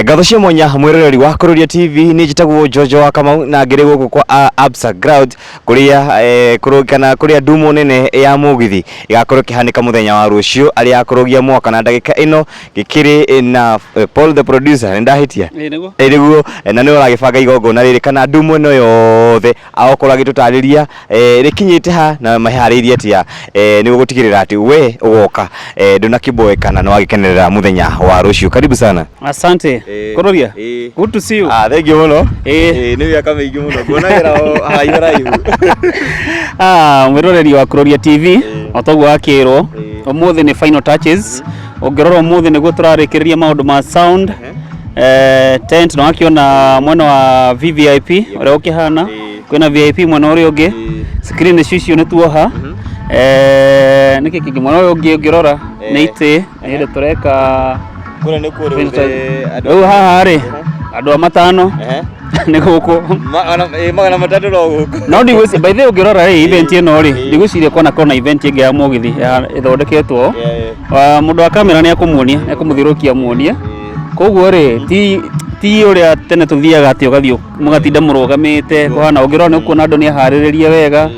Ngatho cia mwanya mwĩroreri wa Kururia TV, nĩ njĩtagwo Jojo wa Kamau na ngĩrĩ gũkũ kwa Absa Ground kũrĩa kana kũrĩa ndumo nene ya mũgithi ĩgakorwo ĩkĩhanĩka mũthenya wa rũciũ arĩa ya kũrũgia mwaka, na ndagĩka ĩno gĩkĩrĩ na Paul the producer, nĩ ndahĩtia? Ĩĩ nĩguo. Ĩĩ nĩguo, na nĩwe ũragĩbanga igongona rĩrĩ kana ndumo ĩno yothe, agokorwo agĩtũtarĩria rĩkinyĩte ha na maharĩirie atĩa nĩguo gũtigĩrĩra atĩ we ũgoka ndũnakĩboekana na wagĩkenerera mũthenya wa rũciũ. Karibu sana. Asante. Kururia. Good to see you. Ah, thank you mũno. Nĩ mĩaka mĩingĩ mũno nguonagĩra o haraihu haraihu. Ah, mwĩroreri wa Kururia TV, o toguo wakĩrwo, ũmũthĩ nĩ final touches. Ũngĩrora ũmũthĩ nĩguo tũrarĩkĩrĩria maũndũ ma sound, tent, na wakĩona mwena wa VVIP ũrĩa ũkĩhana, kwĩna VIP mwena ũrĩa ũngĩ, screen nĩcio icio nĩ tuoha. Nĩkĩ kĩngĩ mwena ũyũ ũngĩ ũngĩrora nĩ itĩ, nĩ hĩndĩ tũreka. Kũrĩa nĩkuo rĩu andũ Rĩu haha rĩ, andũ a matano nĩ gũkũ. 300 no gũkũ. No ndigwĩciria, by the way, ũngĩrora rĩ, event ĩno rĩ, ndigwĩciria kwana korwo na event ĩngĩ ya mũgithi ĩthondeketwo. Mũndũ wa kamera nĩ ekũmuonia, nĩ ekũmũthiũrũrũkia amuonie. Koguo rĩ, ti ũrĩa tene tũthiaga atĩ ũgathiĩ mũgatinda mũrũgamĩte kũhana. Ũngĩrora nĩ ũkuona andũ nĩ aharĩrĩrie wega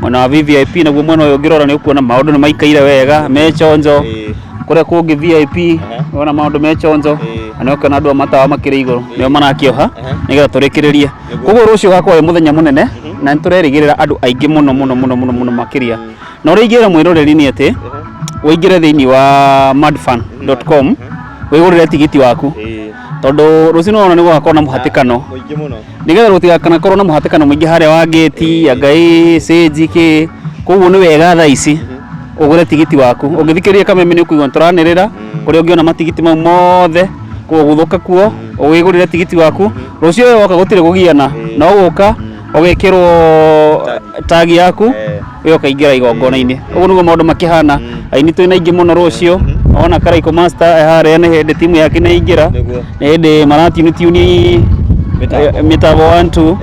mwena wa VVIP, naguo mwena ũyũ ũngĩrora nĩ ũkuona maũndũ nĩ maikaire wega me chonjo. Kũrĩa kũngĩ VIP wona maũndũ me chonjo, na nĩ ũkuona andũ a matawa makĩrĩ igũrũ nĩo marakĩoha nĩgetha tũrĩkĩrĩrie. Koguo rũciũ ũgakorwo wĩ mũthenya mũnene na nĩ tũrerĩgĩrĩra andũ aingĩ mũno mũno mũno mũno mũno makĩria. Na ũrĩa ingĩra mwĩroreri nĩ atĩ ũingĩre thĩinĩ wa madfun.com wĩgũrĩre tigiti waku, tondũ rũciũ nĩwona nĩ gũgakorwo na mũhatĩkano mũingĩ mũno, nĩgetha gũtigakanakorwo na mũhatĩkano mũingĩ harĩa wa gate angai stage kĩ. Koguo nĩ wega thaa ici ũgũre tigiti waku. Ũngĩthikĩrĩria kameme nĩ ũkũigua tũranĩrĩra kũrĩa ũngĩona matigiti mau mothe. Koguo gũthũka kuo ũgĩgũrĩre tigiti waku, rũciũ we woka gũtirĩ gũgiana, no gũka ũgekĩrwo tag yaku, we ũkaingĩra igongona-inĩ. Ũguo nĩguo maũndũ makĩhana. Aini twĩna aingĩ mũno rũciũ. Wona Karaikũ Master e harĩa, nĩ hĩndĩ timu yake nĩ yaingĩra, nĩ hĩndĩ maratiuni tiuni mĩtambo 1 2.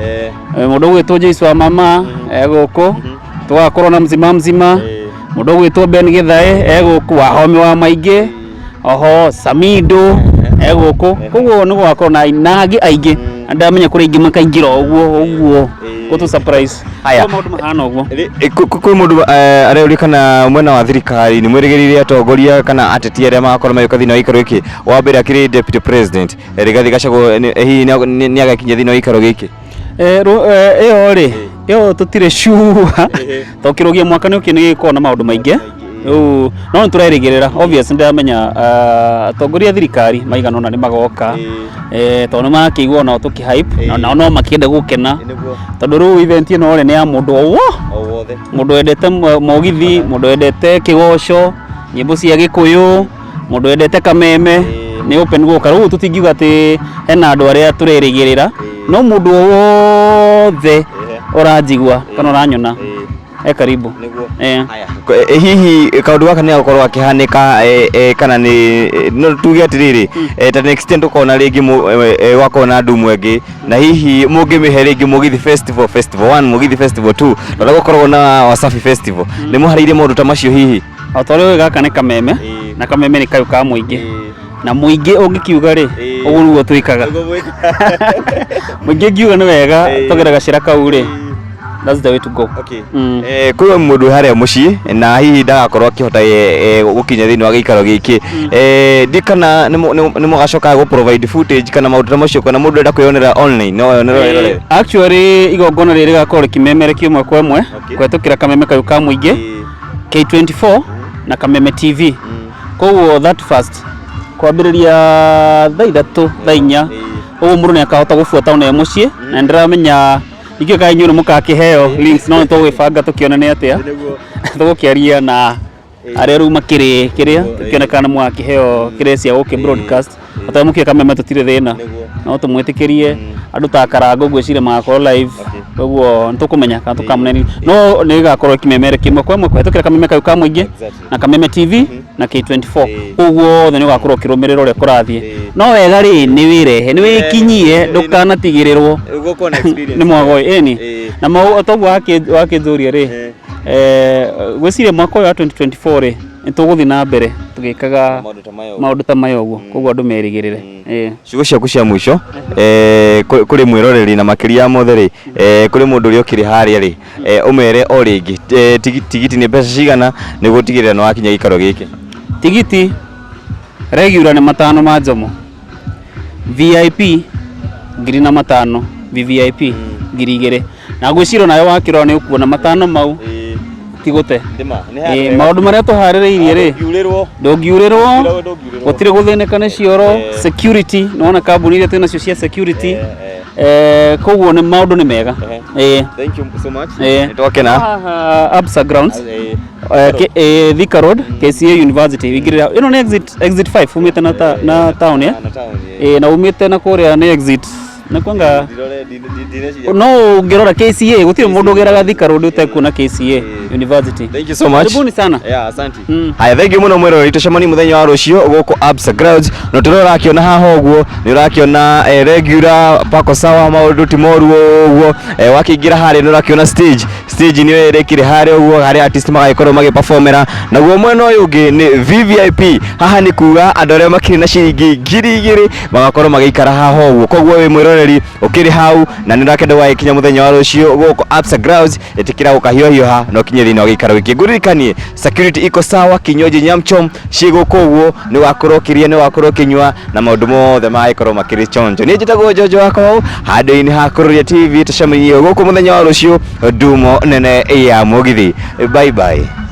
Mũndũ ũgwĩtwo Joyce wa mama e gũkũ, tũgakorwo na mzima mzima, mũndũ ũgwĩtwo Ben Githae e gũkũ, Wahome wa maingĩ oho, Samido e gũkũ. Koguo nĩ gũgakorwo na angĩ aingĩ, na ndamenya kũrĩ aingĩ makaingĩra ũguo ũguo gũtũ surprise. Haya. Koguo maũndũ mahana ũguo. Kwĩ mũndũ areuria kana mwena wa thirikari nĩ mwĩrĩgĩrĩire atongoria kana ateti arĩa magakorwo magĩũka thĩinĩ wa gĩikaro gĩkĩ. Wa mbere akĩrĩ Deputy President Rigathi Gachagua, hihi nĩ agakinya thĩinĩ wa gĩikaro gĩkĩ? Ĩyo rĩ, ĩyo tũtirĩ sure, tondũ kĩrũgia mwaka nĩ ũkĩ nĩ gĩkoragwo na maũndũ maingĩ rĩu, no nĩ tũrerĩgĩrĩra. Obvious nĩndĩramenya atongoria a thirikari maigana ũna nĩ magoka, tondũ nĩ marakĩigua onao tũkĩ hype, na nao no makĩende gũkena, tondũ rĩu event ĩno rĩ, nĩ ya mũndũ o wothe, mũndũ wendete mũgithi, mũndũ wendete kĩgoco, nyĩmbo cia Gĩkũyũ, mũndũ wendete kameme, nĩ open gũka. Rĩu tũtingiuga atĩ hena andũ arĩa tũrerĩgĩrĩra, no mũndũ o wothe ũranjigua kana ũranyona e karibu. Hihi kaũndũ gaka nĩ gagũkorwo gakĩhanĩka kana nĩ no tuge atĩrĩrĩ, ta next time tũkona rĩngĩ gwakorwo na ndumo ĩngĩ, na hihi mũngĩmĩhe rĩngĩ Mũgithi Festival, Festival 1, Mũgithi Festival 2, na ũrĩa gũkoragwo na Wasafi Festival, nĩ mũharĩirie maũndũ ta macio hihi? O ta ũrĩa ũĩ, gaka nĩ kameme, na kameme nĩ kayũ ka mũingĩ, na mũingĩ ũngĩkiuga rĩ, ũguo nĩguo twĩkaga. Mũingĩ ngiuga nĩ wega tũgere gacĩra kau rĩ, that's the way to go. Kwĩ mũndũ harĩa mũciĩ na hihi ndagakorwo akĩhota gũkinya thĩinĩ wa gĩikaro gĩkĩ, ndi kana nĩ mũgacoka gũ provide footage kana maũndũ ta macio, kana mũndũ enda kwĩyonera online no eyonere erorere? Actually igongona rĩrĩ rĩgakorwo rĩkĩmemerekio ĩmwe kwa ĩmwe kũhetũkĩra kameme kayũ ka mũingĩ, K24 na Kameme TV. Koguo that first kwambĩrĩria thaa 3, thaa 4 ũguo, mũndũ nĩ akahota gũbuata ona e mũciĩ. Na nĩndĩramenya ikĩo kana inyuĩ nĩ mũgakĩheo links, no nĩ tũgwĩbanga tũkĩone nĩ atĩa tũgũkĩaria na arĩa rĩu makĩrĩ kĩrĩa, tũkĩone kana nĩ mũgakĩheo kĩrĩa cia gũkĩ broadcast. Otarĩ mũkĩoĩ kameme tũtirĩ thĩna, no tũmwĩtĩkĩrie. Andũ ta Karango ngwĩciria magakorwo live, koguo nĩ tũkũmenya kana tũkamũneni, no nĩ ĩgakorwo ĩkĩmemerekia ĩmwe kwa ĩmwe kũhetũkĩra kameme kau ka mũingĩ na Kameme TV na K24. Koguo othe nĩ ũgakorwo ũkĩrũmĩrĩra ũrĩa kũrathiĩ. No wega rĩ, nĩ wĩrehe, nĩ wĩkinyie, ndũkanatigĩrĩrwo nĩ mwago ũyũ ĩni. Na toguo wakĩnjũria rĩ, gwĩciria mwaka ũyũ wa 2024 rĩ, Nĩ tũgũthiĩ na mbere tũgĩkaga Maũndũ ta maya ũguo. maũndũ ta maya ũguo, koguo andũ merĩgĩrĩre. Ĩĩ. Ciugo ciaku cia mũico kũrĩ mwĩroreri na makĩria ya mothe rĩ, kũrĩ mũndũ ũrĩa ũkĩrĩ harĩa rĩ, ũmere o rĩngĩ tigiti nĩ mbeca cigana nĩguo ũtigĩrĩre nĩ wakinya gĩikaro gĩkĩ? Tigiti regular nĩ matano ma Njomo, VIP 1500, VVIP 2000. Na ngwĩciria onawe wakĩrora nĩ ũkuona matano mau ti gũte. Ĩĩ, maũndũ marĩa tũharĩrĩirie rĩ, ndũngiurĩrwo, gũtirĩ gũthĩnĩka nĩ cioro, security, nĩ wona kambuni iria twĩ nacio cia security, koguo nĩ maũndũ nĩ mega. Ĩĩ. Thank you so much. Ĩĩ. Nĩ twakena. Haha Absa Grounds, Thika Road, KCA University, wĩingĩrĩra ĩno nĩ exit 5 umĩte na town, eh? Ĩĩ, na umĩte na kũrĩa nĩ exit na kwanga no ũngĩrora KCA gũtirĩ mũndũ ũgeraga Thika Road ũtekuona KCA University. Thank you so much. Karibuni sana. Yeah, asante. Haya, thank you muno mwiroreri, tucemanie muthenya wa rucio guku Absa Grounds. No tũrĩa ũrakiona haha ũguo nĩ ũrakiona regular pako sawa, maũndũ ti moru ũguo. Wakĩingĩra harĩa nĩ ũrakiona stage nĩyo ĩrĩkire harĩa ũguo, harĩa artist magagĩkorwo magĩperformera. Naguo mwena ũyũ ũngĩ nĩ VVIP. Haha nĩ kuga andũ arĩa makĩrĩ na ciringi 2000 magakorwo magĩikara haha ũguo. Koguo wĩ mwĩroreri ũkĩrĩ hau na nĩ ũrakenda gũgagĩkinya mũthenya wa rũciũ gũkũ Absa Grounds, ĩtĩkĩra gũkahiũhahiũha na ũkinye thĩinĩ wa gĩikaro gĩkĩ. Ngũririkanie security iko sawa, kinywaji nyamchom ciĩ gũkũ ũguo, nĩ wakorwo ũkĩrĩa, nĩ wakorwo ũkĩnyua na maũndũ mothe magagĩkorwo makĩrĩ chonjo. Niĩ njĩtagwo Njonjo wa Kamau, handũ-inĩ ha Kururia TV, tũcemanie gũkũ mũthenya wa rũciũ ndumo nene ya mũgithi. Bye bye.